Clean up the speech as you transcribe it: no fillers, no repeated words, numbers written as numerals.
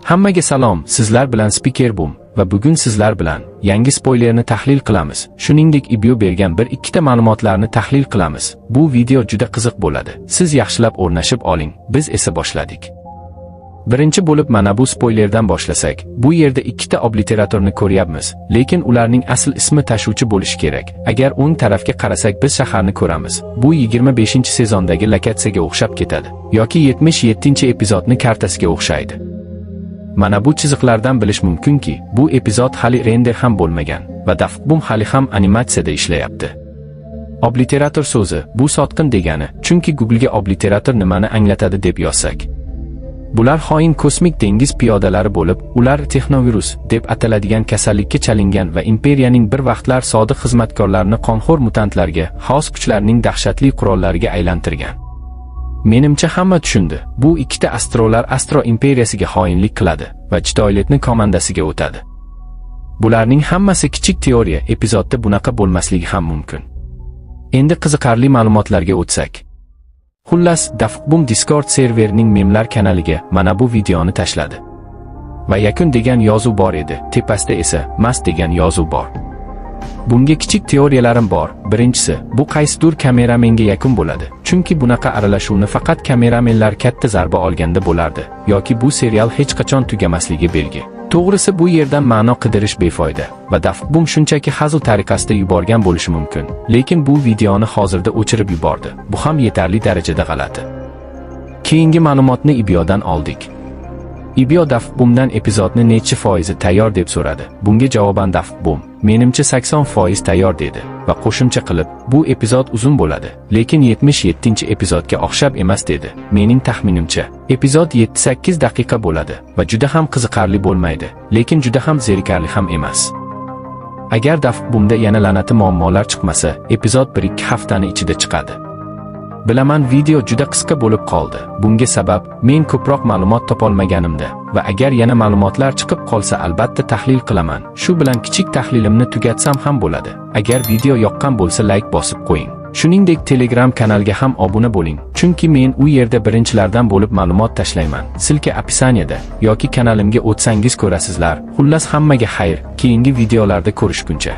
Hammaga salom, sizlar bilan Spiker Boom va bugun sizlar bilan yangi spoilerni tahlil qilamiz. Shuningdek, Ibyo bergan bir ikkita ma'lumotlarni tahlil qilamiz. Bu video juda qiziq bo'ladi. Siz yaxshilab o'rnashib oling, biz esa boshladik. Birinchi bo'lib mana bu spoilerdan boshlasak, bu yerda ikkita obliteratorni ko'ryapmiz, lekin ularning asl ismi tashuvchi bo'lishi kerak. Agar o'ng tarafga qarasak, biz shaharni ko'ramiz. Bu 25-sezondagi lokatsiyaga o'xshab ketadi yoki 77-epizodni kartasiga o'xshaydi. Mana bu chiziqlardan bilish mumkinki, bu epizod hali render ham bo'lmagan va Dafqbum hali ham animatsiyada ishlayapti. Obliterator so'zi bu sotqin degani, chunki Google'ga obliterator nimani anglatadi deb yozsak, bular xoin kosmik dengiz piyodalari bo'lib, ular texnovirus deb ataladigan kasallikka chalingan va imperiyaning bir vaqtlar sodiq xizmatkorlarini qonxo'r mutantlarga, xaos kuchlarining dahshatli qurollariga aylantirgan. Menimcha, hamma tushundi. Bu ikkita astrolar Astro imperiyasiga xoinlik qiladi va Chtoiletni komandasiga o'tadi. Bularning hammasi kichik teoriya, epizodda bunaqa bo'lmasligi ham mumkin. Endi qiziqarli ma'lumotlarga o'tsak. Xullas, Dafqbum Discord serverining memlar kanaliga mana bu videoni tashladi. Va yakun degan yozuv bor edi, tepasida esa mast degan yozuv bor. Bunga kichik teoriyalarim bor. Birinchisi, bu qaysidir kameramenga yakun bo'ladi. Chunki bunaqa aralashuvni faqat kameramenlar katta zarba olganda bo'lardi yoki bu serial hech qachon tugamasligi belgi. To'g'risi, bu yerdan ma'no qidirish befoyda va Dafqbum shunchaki hazil tariqasida yuborgan bo'lishi mumkin. Lekin bu videoni hozirda o'chirib yubordi. Bu ham yetarli darajada g'alati. Keyingi ma'lumotni Ibyodan oldik. Ibyo Dafqbumdan epizodni nechi foizi tayyor deb so'radi. Bunga javoban Dafqbum, menimcha, 80% tayyor dedi va qo'shimcha qilib, bu epizod uzun bo'ladi, lekin 77-epizodga o'xshab emas dedi. Mening taxminimcha, epizod 7-8 daqiqa bo'ladi va juda ham qiziqarli bo'lmaydi, lekin juda ham zerikarli ham emas. Agar Dafqbumda yana la'nati muammolar chiqmasa, epizod 1-2 haftani ichida chiqadi. Bilaman, video juda qisqa bo'lib qoldi. Bunga sabab men ko'proq ma'lumot topolmaganimda va agar yana ma'lumotlar chiqib qolsa, albatta tahlil qilaman. Shu bilan kichik tahlilimni tugatsam ham bo'ladi. Agar video yoqqan bo'lsa, like bosib qo'ying. Shuningdek, Telegram kanalga ham obuna bo'ling. Chunki men u yerda birinchilardan bo'lib ma'lumot tashlayman. Ссылка описание da yoki kanalimga o'tsangiz ko'rasizlar. Xullas, hammaga xayr. Keyingi videolarda ko'rishguncha.